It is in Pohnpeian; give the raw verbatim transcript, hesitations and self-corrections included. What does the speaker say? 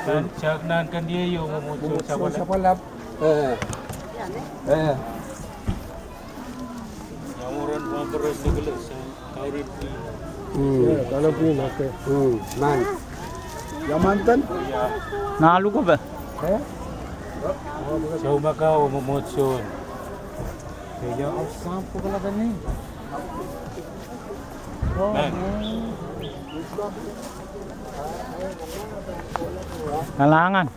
Nan, nan kandie ieu mwomwohdiso sapwalap. Eh. Eh. Ia mwurin Congress Nicholas, eh, kaunopwin. Mm. Eh, kaunopwin, okay. Mm, man. Ia mwurin? Ia. Nalu kope. Eh? Soumaka oh mwomwohdiso. Ia. Man. Kalahngan.